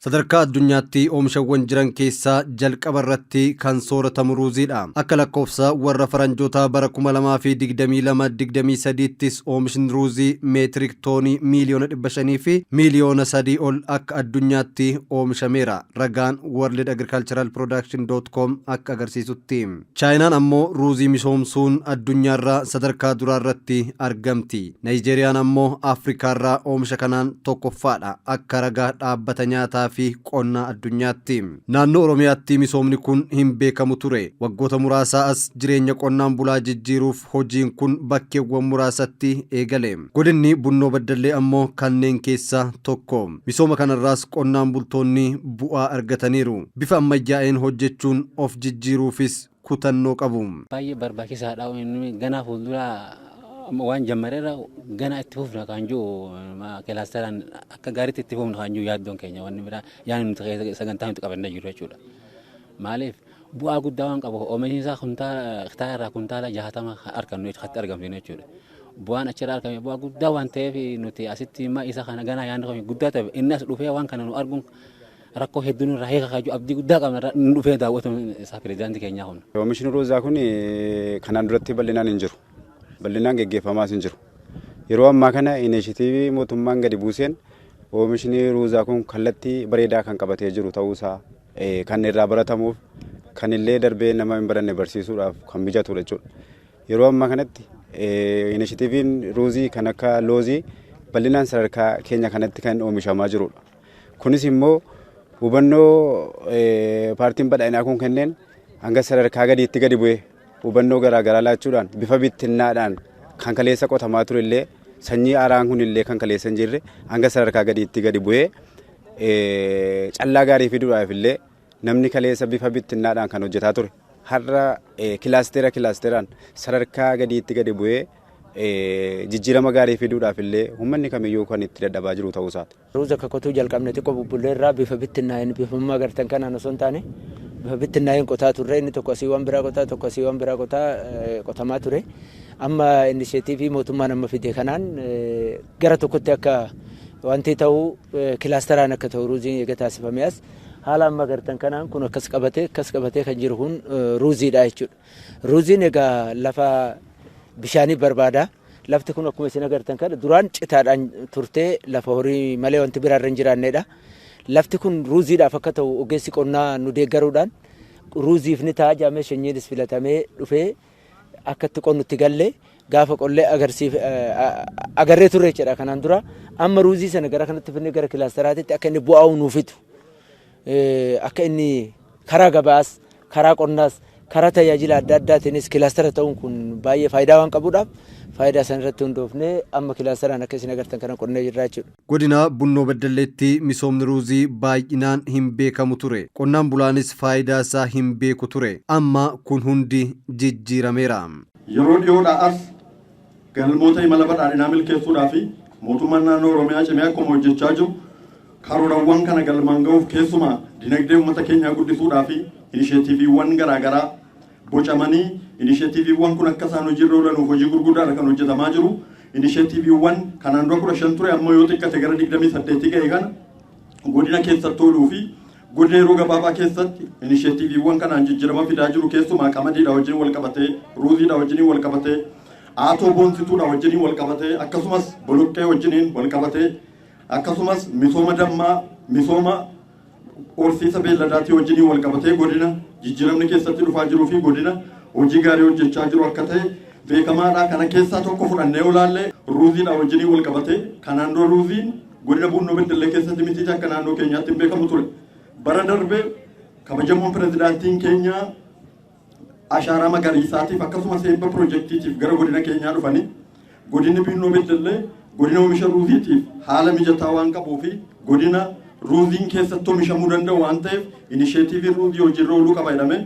Sadarkaa addunyaatti oomishawwan jiran keessaa jalqaba irratti kan sooratamu ruuziidha. Akka lakkoofsa warra faranjootaa bara 2022-23ttis oomishni ruuzii meetirik toonii miiliyoona 500 fi miiliyoona 3 ol akka addunyaatti oomishameera. Ragaan World Agricultural Production.com akka agarsiisutti. Chaayinaan ammoo ruuzii misoomsuun addunyaarraa sadarkaa duraarratti argamti. Naayijeeriyaan ammoo Afrikaarraa oomisha kanaan tokkoffaadha, akka ragaa Dhaabbata Nyaataa fi Qonnaa Addunyaatti. Naannoo Oromiyaatti misoomni kun hin beekamu ture. Waggoota muraasaa as jireenya qonnaan bulaa jijjiiruuf hojiin kun bakkeewwan muraasatti eegale. Godinni Bunnoo Baddallee ammoo kanneen keessaa tokko. Misooma kanarraas qonnaan bultoonni bu'aa argataniiru. Bifa ammayyaa'een hojjechuun of jijjiiruufis kutannoo qabu. Baay'ee barbaachisaadha. Ganaa fuuldura waan jammareerra ganaa itti fufna kan jiru, kilaasteraan akka gaariitti itti fufna kan jiru yaaddoon keenya, wanni biraa yaadni nuti sagantaa nuti qabannee jiru jechuudha. Maaliif, bu'aa guddaa waan qabu, oomishni isaa kuntaala hektaara irraa kuntaala 60 argannu jechuudha argamsiinu jechuudha. Bu'aan achirraa argame bu'aa guddaa waan ta'eef, nuti asitti isa kana ganaa yaadni keenya guddaa ta'e, inni as dhufee waan kana nu arguun rakkoo hedduu nurraa hiika kan jiru abdii guddaa qabna, nu dhufee daawwatu isaa pirezidaantii keenyaa kun. Oomishni ruuzaa kun kanaan duratti bal'inaan hin jiru. Bal'inaan geggeeffamaas hin jiru. Yeroo ammaa kana inisheetiivii mootummaan gadi buuseen oomishni ruuzaa kun kallattii bareedaa kan qabatee jiru ta'uusaa, kan irraa baratamuuf, kan illee darbee nama hin baranne barsiisuudhaaf kan mijatudha jechuudha. Yeroo ammaa kanatti inisheetiiviin ruuzii kan akka loozii bal'inaan sadarkaa keenya kanatti kan oomishamaa jirudha. Kunis immoo hubannoo Paartiin Badhaadhinaa kun kenneen hanga sadarkaa gadiitti gadi bu'ee hubannoo garaagaraa laachuudhaan, bifa bittinnaadhaan kan kaleessa qotamaa ture illee, sanyii haaraan kun illee kan kaleessa hin jirre, hanga sadarkaa gadiitti gadi bu'ee callaa gaarii fiduudhaaf illee, namni kaleessa bifa bittinnaadhaan kan hojjetaa ture har'a kilaasteera kilaasteeraan sadarkaa gadiitti gadi bu'ee jijjiirama gaarii fiduudhaaf illee uummanni kamiyyuu kan itti dadhabaa jiru ta'uu isaati. Ruuza akka qotuu jalqabne xiqqoo bubbulleerraa, bifa bittinnaa'een, bifa ammaa agartan kanaan osoo hin taane bifa bittinnaa'een qotaa turre. Inni tokko asii waan biraa qotaa, tokko asii waan biraa qotaa qotamaa ture. Amma inisheetiivii mootummaan amma fide kanaan gara tokkotti akka wanti ta'u, kilaasteraan akka ta'u ruuziin eega taasifame as, haala amma agartan kanaan kun akkas qabatee akkas qabatee kan jiru kun ruuziidha jechuudha. Ruuziin egaa lafa bishaanii barbaada. Lafti kun akkuma isin agartan kana duraan citaadhaan turtee, lafa horii malee wanti biraarra hin jiraannedha. Lafti kun ruuziidhaaf akka ta'u ogeessi qonnaa nu deeggaruudhaan ruuziif ni ta'a jedhamee sanyiinis filatamee dhufee akka itti qonnutti galle, gaafa qollee agarsiif agarree turre jechuudha kanaan dura. Amma ruuzii sana gara kanatti fidnee gara kilaasteraatitti akka inni bu'aa nuuf fidu, akka inni karaa gabaas, karaa qonnaas, karaa tajaajila adda addaatiinis kilaastera ta'uun kun baay'ee faayidaa waan qabuudhaaf, faayidaa san irratti hundoofnee amma kilaasteraan akka isin agartan kana qonnee jirra jechuudha. Godina Bunnoo Baddalleetti misoomni ruuzii baay'inaan hin beekamu ture. Qonnaan bulaanis faayidaa isaa hin beeku ture. Amma kun hundi jijjiirameera. Yeroo dhiyoodhaa as galmoota imala badhaadhinaa milkeessuudhaa fi mootummaan naannoo Oromiyaa cimee akkuma hojjechaa jiru, karoorawwan kana galmaan ga'uuf, keessumaa dinagdee uummata keenyaa guddisuudhaa fi inisheetiiviiwwan garaagaraa bocamanii, inisheetiiviiwwan kun akka isaan hojiirra oolanuuf hojii gurguddaadha kan hojjetamaa jiru. Inisheetiiviiwwan kanaan dura 15 ture, amma yoo xiqqate gara 28 ga'e kana godina keessatti ooluu fi godina yeroo gabaabaa keessatti inisheetiiviiwwan kanaan jijjiirama fidaa jiru, keessumaa qamadiidha wajjin wal qabatee, ruuziidha wajjin wal qabatee, aatoo boonsituudha wajjin wal qabatee, akkasumas boloqqee wajjiniin wal qabatee, akkasumas misooma dammaa, misooma horsiisa beelladaatii wajjiniin wal qabatee godina jijjiiramni keessatti dhufaa jiruu fi godina hojii gaarii hojjechaa jiru akka ta'e beekamaadha. Kana keessaa tokko fudhannee olaallee ruuziidha wajjiniin wal qabatee, kanaan dura ruuziin godina Bunnoo Beddellee keessatti miti, akka naannoo keenyaatti hin beekamu ture. Bara darbe kabajamoon pirezidaantiin keenya ashaaraa magariisaatiif akkasumas eebba pirojektiitiif gara godina keenyaa dhufanii, godinni Bunnoo Beddellee godina oomisha ruuziitiif haala mijataa waan qabuu fi godina ruuziin keessatti oomishamuu danda'u waan ta'eef, inisheetiiviin ruuzii hojiirra ooluu qaba jedhame,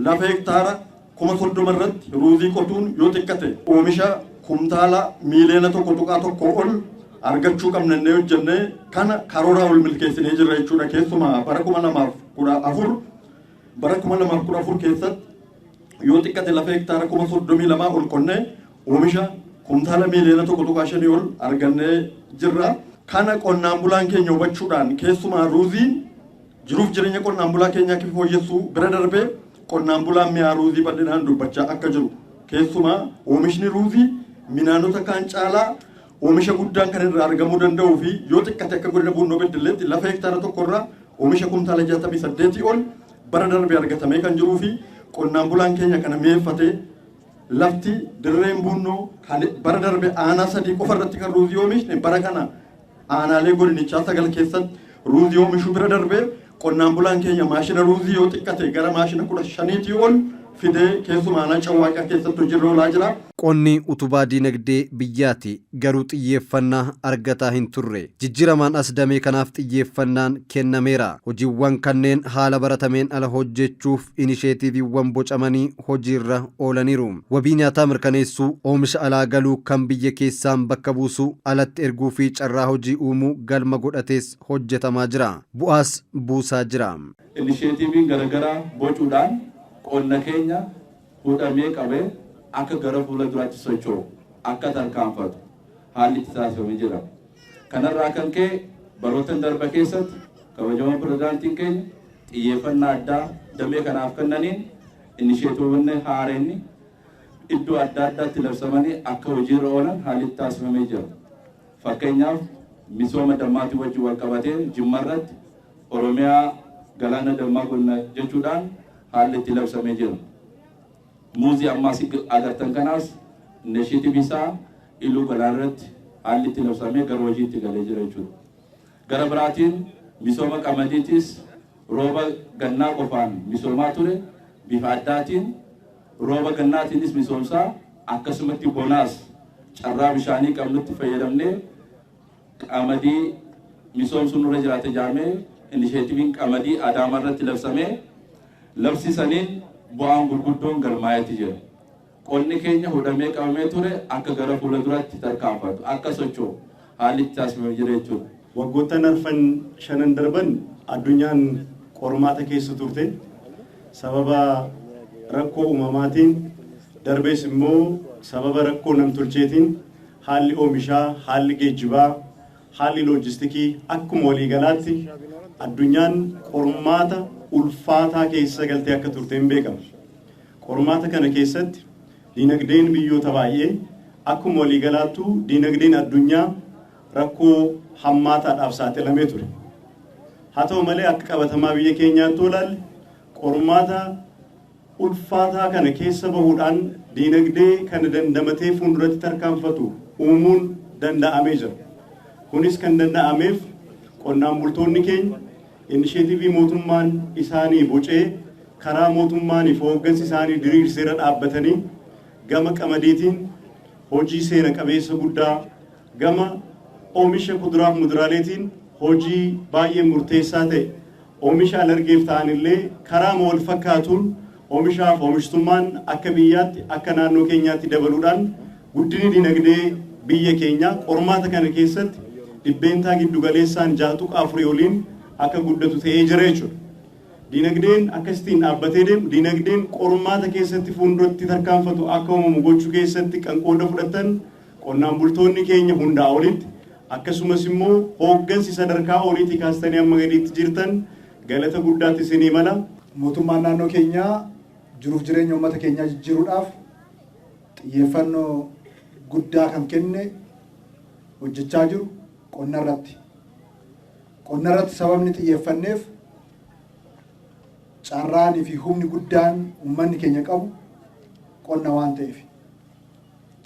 lafa hektaara 30,000 irratti ruuzii qotuun yoo xiqqate oomisha kumtaala miiliyoona 1.1 ol argachuu qabna jennee hojjennee kana karooraa ol milkeessinee jirra jechuudha. Keessumaa bara 2014, bara 2014 keessatti yoo xiqqate lafa hektaara 32,000 ol qonnee oomisha kumtaala miiliyoona 1.5 ol argannee jirra. Kana qonnaan bulaan keenya hubachuudhaan, keessumaa ruuziin Jiruuf jireenya qonnaan bulaa keenyaa fooyyessuu bira darbee qonnaan bulaan mi'aa ruuzii bal'inaan dubbachaa akka jiru keessumaa oomishni ruuzii midhaanota kaan caalaa oomisha guddaan kan irraa argamuu danda'uu fi yoo xiqqate akka godina Buunnoo Beddelleetti lafa hektaara tokkorraa oomisha kumtaala 68 ol bara darbee argatamee kan jiruu fi qonnaan bulaan keenya kana mi'eeffatee lafti dirreen Buunnoo kan bara darbe aanaa 3 qofa irratti kan ruuzii oomishne bara kana aanaalee godinichaa 9 keessatti ruuzii oomishuu bira darbee qonnaan bulaan keenya maashina ruuzii yoo xiqqate gara maashina 15 ol fidee keessumaa aanaa Cawwaaqaa keessatti hojiirra oolaa jira. Qonni utubaa diinagdee biyyaati, garuu xiyyeeffannaa argataa hin turre. Jijjiiramaan as damee kanaaf xiyyeeffannaan kennameera. Hojiiwwan kanneen haala baratameen ala hojjechuuf inisheetiiviiwwan bocamanii hojiirra oolaniiru. Wabii nyaataa mirkaneessuu, oomisha alaa galuu kan biyya keessaan bakka buusuu, alatti erguu fi carraa hojii uumuu galma godhatees hojjetamaa jira. Bu'aas buusaa jira. Inisheetiiviin garaagaraa bocuudhaan qonna keenya hudhamee qabee akka gara fuula duraatti socho'u akka tarkaanfatu haalli itti taasifamee jira. Kanarraa kan ka'e baroota darba keessatti kabajamoo pirezidaantiin keenya xiyyeeffannaa addaa damee kanaaf kennaniin inisheetiiwwan haareenni iddoo adda addaatti labsamanii akka hojiirra oolan haalli itti taasifamee jira. Fakkeenyaaf misooma dammaatii wajjin wal qabatee Jimmarratti Oromiyaa galaana dammaa godina jechuudhaan haalli itti labsamee jira. Muuzii ammaas agartan kanaas inisheetiivii isaa Iluu Galaan irratti haalli itti labsamee gara hojiitti galee jira jechuudha. Gara biraatiin misooma qamadiitis rooba gannaa qofaan misoomaa ture bifa addaatiin rooba gannaatiinis misoomsaa akkasumatti bonaas carraa bishaanii qabnutti fayyadamnee qamadii misoomsuun nurra jiraate jaamee inisheetiiviin qamadii Adaamaa irratti labsamee labsisaniin bu'aan gurguddoon galmaa'eeti jira. Qonni keenya hudhamee qabamee ture akka gara fuula duraatti tarkaanfatu akka socho'u haalli itti taasifamee jira jechuudha. Waggoottan arfan shanan darban addunyaan qormaata keessa turte sababa rakkoo uumamaatiin darbees immoo sababa rakkoo namtolcheetiin haalli oomishaa, haalli geejjibaa, haalli loojistikii akkuma waliigalaatti addunyaan qormaata ulfaataa keessa galtee akka turte hin beekamu. Qormaata kana keessatti diinagdeen biyyoota baay'ee akkuma waliigalaattuu diinagdeen addunyaa rakkoo hammaataadhaaf saaxilamee ture. Haa ta'u malee akka qabatamaa biyya keenyaatti ilaalle qormaata ulfaataa kana keessa bahuudhaan diinagdee kana dandamatee fuulduratti tarkaanfatu uumuun danda'amee jira. Kunis kan danda'ameef qonnaan bultoonni keenya inisheetiivii mootummaan isaanii bocee karaa mootummaaniif hooggansi isaanii diriirseera dhaabbatanii gama qamadiitiin hojii seena qabeessa guddaa gama oomisha kuduraaf muduraaleetiin hojii baay'ee murteessaa ta'e oomisha alargeef ta'anillee karaa wal fakkaatuun oomishaaf oomishtummaan akka biyyaatti akka naannoo keenyaatti dabaluudhaan guddinni dinagdee biyya keenyaa qormaata kana keessatti dhibbeentaa giddugaleessaan 6.4 oliin akka guddatu ta'ee jira jechuudha. Dinagdeen akkasitiin dhaabbatee deemu dinagdeen qormaata keessatti fuulduratti tarkaanfatu akka uumamu gochuu keessatti kan qooda fudhatan qonnaan bultoonni keenya hundaa olitti akkasumas immoo hooggansi sadarkaa oliitii kaastanii amma gadiitti jirtan galata guddaatti isinii mala. Mootummaan naannoo keenyaa jiruuf jireenya uummata keenyaa jijjiiruudhaaf xiyyeeffannoo guddaa kan kenne hojjechaa jiru qonna irratti. Qonna irratti sababni xiyyeeffanneef carraanii fi humni guddaan uummanni keenya qabu qonna waan ta'eef.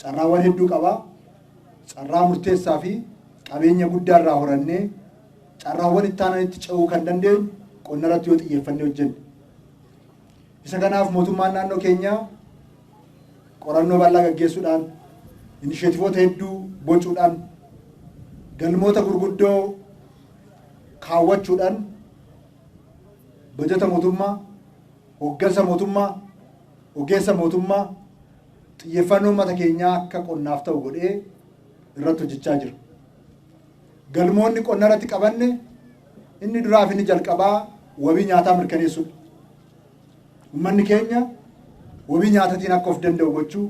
Carraawwan hedduu qabaa. Carraa murteessaa fi qabeenya guddaa irraa horannee carraawwan itti aananitti ce'uu kan dandeenyu qonna irratti yoo xiyyeeffannee hojjenne. Isa kanaaf mootummaan naannoo keenyaa qorannoo bal'aa gaggeessuudhaan inisheetivoota hedduu bocuudhaan galmoota gurguddoo kaawwachuudhaan bajata mootummaa, hooggansa mootummaa, ogeessa mootummaa xiyyeeffannoo uummata keenyaa akka qonnaaf ta'u godhee irratti hojjechaa jira. Galmoonni qonna irratti qabanne inni duraaf inni jalqabaa wabii nyaataa mirkaneessuudha. Uummanni keenya wabii nyaatatiin akka of danda'u gochuu,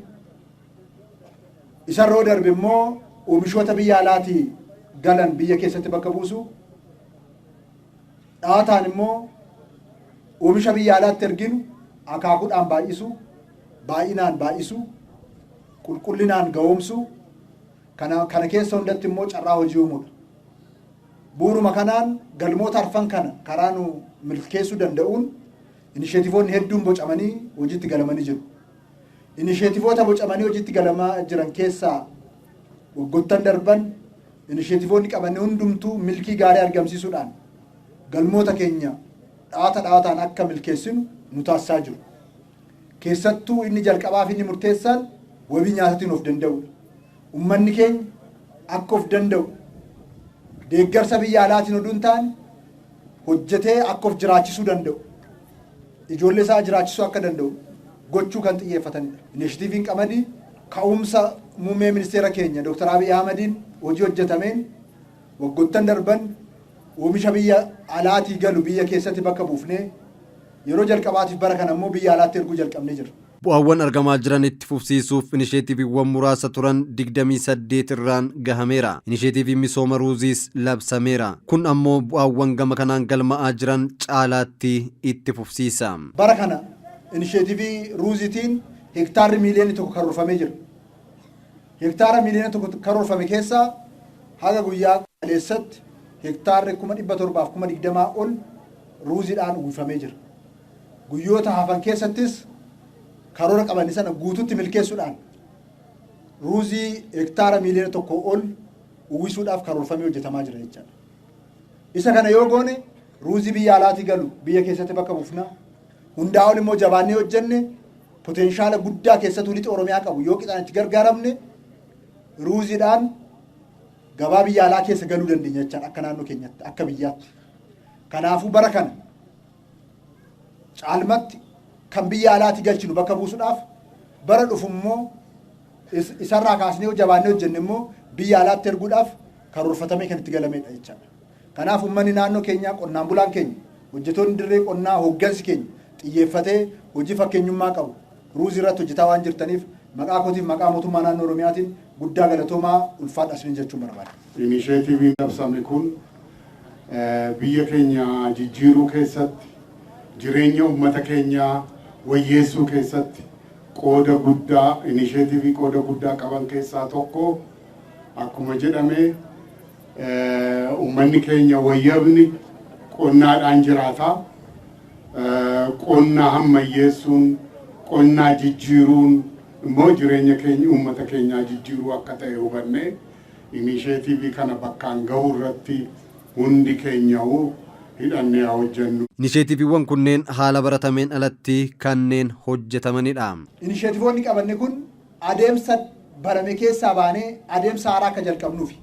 isarroo darbe immoo oomishoota biyya alaatii galan biyya keessatti bakka buusuu, Dhaataan immoo oomisha biyya alaatti erginu akaakuudhaan baay'isuu, baay'inaan baay'isuu, qulqullinaan gahoomsuu, kana keessa hundatti immoo carraa hojii uumuudha. Bu'uuruma kanaan galmoota arfan kana karaa nu milkeessuu danda'uun inisheetivoonni hedduun bocamanii hojiitti galamanii jiru. Inisheetivoota bocamanii hojiitti galamaa jiran keessaa waggoottan darban inisheetivoonni qabanne hundumtuu milkii gaarii argamsiisuudhaan galmoota keenya dhaata dhaataan akka milkeessinu nu taasisaa jiru. Keessattuu inni jalqabaa fi inni murteessaan wabii nyaataatiin of danda'uudha. Uummanni keenya akka of danda'u deeggarsa biyya alaatiin oduu hin taane hojjetee akka of jiraachisuu danda'u, ijoollee isaa jiraachisuu akka danda'u gochuu kan xiyyeeffatanidha. Inisheetiiviin qamadii ka'umsa muummee ministeera keenya Dr. Abiy Ahmediin hojii hojjetameen waggoottan darban oomisha biyya alaatii galu biyya keessatti bakka buufnee yeroo jalqabaatiif bara kana immoo biyya alaatti erguu jalqabnee jirra. Bu'aawwan argamaa jiran itti fufsiisuuf inisheetiiviiwwan muraasa turan 28 irraan gahameera. Inisheetiiviin misooma ruuziis labsameera. Kun ammoo bu'aawwan gama kanaan galma'aa jiran caalaatti itti fufsiisa. Bara kana inisheetiivii ruuziitiin hektaarri miiliyoonii 1 karoorfamee jira. Hektaara miiliyoona 1 karoorfame keessaa haga guyyaa kaleessatti hektaarri 720,000 ol ruuziidhaan uwwifamee jira. Guyyoota hafan keessattis karoora qabanne sana guututti milkeessuudhaan ruuzii hektaara miiliyoona 1 ol uwwisuudhaaf karoorfamee hojjetamaa jira jechaadha. Isa kana yoo goone ruuzii biyya alaatii galu biyya keessatti bakka buufna. Hundaa ol immoo jabaannee hojjenne potenshaala guddaa keessattuu lixa Oromiyaa qabu yoo qixaan itti gargaaramne ruuziidhaan gabaa biyya alaa keessa galuu dandeenya jechaadha akka naannoo keenyatti akka biyyaatti. Kanaafuu bara kana caalmatti kan biyya alaatii galchinu bakka buusuudhaaf bara dhufu immoo isarraa kaasnee jabaannee hojjenne immoo biyya alaatti erguudhaaf karoorfatamee kan itti galamedha jechaadha. Kanaaf uummanni naannoo keenyaa qonnaan bulaan keenya hojjettoonni dirree qonnaa hooggansi keenya xiyyeeffatee hojii fakkeenyummaa qabu ruuzii irratti hojjetaa waan jirtaniif maqaa kootiif maqaa mootummaa naannoo Oromiyaatiin guddaa galatoomaa ulfaadha isiniin jechuun barbaada. Inisheetiiviin labsame kun biyya keenya jijjiiruu keessatti jireenya uummata keenyaa wayyeessuu keessatti qooda guddaa inisheetiivii qooda guddaa qaban keessaa tokko akkuma jedhame uummanni keenya wayyabni qonnaadhaan jiraata. Qonnaa hammayyeessuun qonnaa jijjiiruun immoo jireenya keenya uummata keenyaa jijjiiruu akka ta'e hubanne inisheetiivii kana bakkaan gahuu irratti hundi keenya'uu hidhannee haa hojjennu. Inisheetiiviiwwan kunneen haala baratameen alatti kanneen hojjetamanidha. Inisheetiivoonni qabanne kun adeemsa barame keessaa baanee adeemsa haaraa akka jalqabnuufi.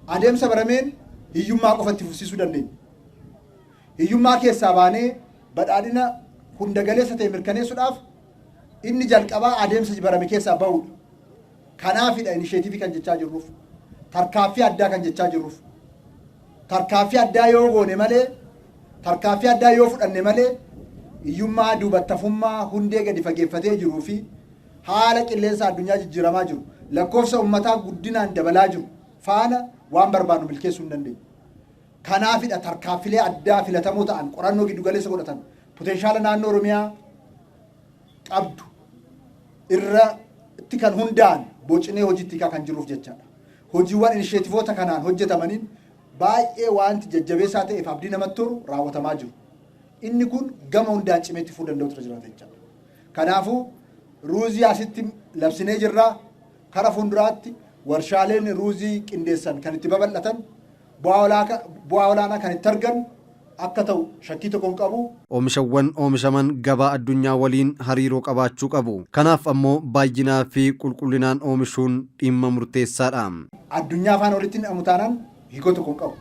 Adeemsa barameen hiyyummaa qofatti fufsiisuu dandeenya. Hiyyummaa keessaa baanee badhaadhina hunda galeessa ta'e mirkaneessuudhaaf inni jalqabaa adeemsa barame keessaa ba'uudha. Kanaafidha inisheetiivii kan jechaa jirruuf. Tarkaaffii addaa kan jechaa jirruuf. Tarkaaffii addaa yoo goone malee, tarkaaffii addaa yoo fudhanne malee hiyyummaa duubattafummaa hundee gadi fageeffatee jiruu fi haala qilleensa addunyaa jijjiiramaa jiru lakkoofsa uummataa guddinaan dabalaa jiru faana waan barbaannu milkeessuu hin dandeenyu. Kanaafidha tarkaaffilee addaa filatamoo ta'an qorannoo giddugaleessa godhatan potenshaala naannoo Oromiyaa qabdu irratti kan hundaa'an bocinee hojiitti hiikaa kan jiruuf jechaadha. Hojiiwwan inisheetivoota kanaan hojjetamaniin baay'ee wanti jajjabeessaa ta'eef abdii namatti toru raawwatamaa jiru. Inni kun gama hundaan cimeetti fufuu danda'utu irra jiraata jechaadha. Kanaafuu ruuzii asitti labsinee jirra. Kara fuulduraatti warshaaleen ruuzii qindeessan kan itti babal'atan bu'aa olaanaa kan itti argan akka ta'u shakkii tokko hin qabu. Oomishawwan oomishaman gabaa addunyaa waliin hariiroo qabaachuu qabu. Kanaaf ammoo baay'inaa fi qulqullinaan oomishuun dhimma murteessaadha. Addunyaa faana walitti hidhamu taanaan hiikoo tokko hin qabu.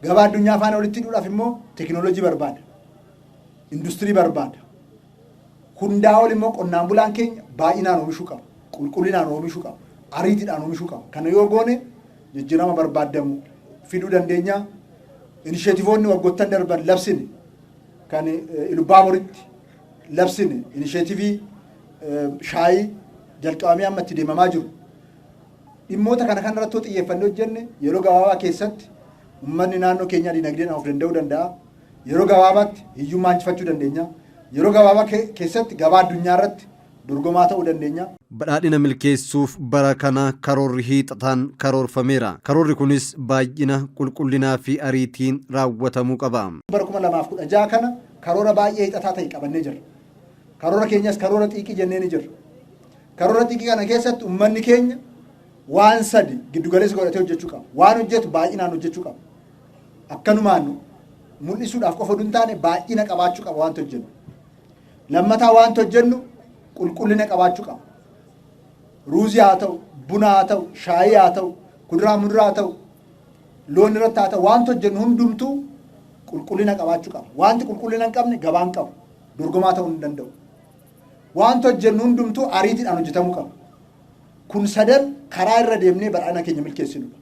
Gabaa addunyaa faana walitti hidhuudhaaf immoo teekinooloojii barbaada. Industirii barbaada. Hundaa ol immoo qonnaan bulaan keenya baay'inaan oomishuu qaba. Qulqullinaan oomishuu qaba. Ariitiidhaan oomishuu qaba. Kana yoo goone jijjiirama barbaadamu fiduu dandeenya. Inisheetivoonni waggoottan darban labsine kan Ilubbaaboritti labsine inisheetivii shaayii jalqabamee amma itti deemamaa jiru. Dhimmoota kana kanarratti yoo xiyyeeffannee hojjenne yeroo gabaabaa keessatti Uummanni naannoo keenyaa dinagdeedhaan of danda'uu danda'a. Yeroo gabaabaatti hiyyummaa injifachuu dandeenya. Yeroo gabaabaa keessatti gabaa addunyaa irratti dorgomaa ta'uu dandeenya. Badhaadhina milkeessuuf bara kana karoorri hiixataan karoorfameera. Karoorri kunis baay'ina, qulqullinaa fi ariitiin raawwatamuu qaba. Bara 2016 kana karoora baay'ee hiixataa ta'e qabannee jirra. Karoora keenyas karoora xiiqii jennee ni jirra. Karoora xiiqii kana keessatti uummanni keenya waan sadi giddugaleessa godhatee hojjechuu qaba. Waan hojjetu baay'inaan hojjechuu qaba. Akkanumaan mul'isuudhaaf qofa osoo hin taane baay'ina qabaachuu qaba waanta hojjennu. Lammataa, waanta hojjennu qulqullina qabaachuu qaba. Ruuzii haa ta'u, buna haa ta'u, shaayii haa ta'u, kuduraa muduraa haa ta'u, loon irratti haa ta'u, waanta hojjennu hundumtuu qulqullina qabaachuu qaba. Wanti qulqullina hin qabne gabaa hin qabu. Dorgomaa ta'uu hin danda'u. Waanta hojjennu hundumtuu ariitiidhaan hojjetamuu qaba. Kun sadan karaa irra deemnee badhaadhina keenya milkeessinudha.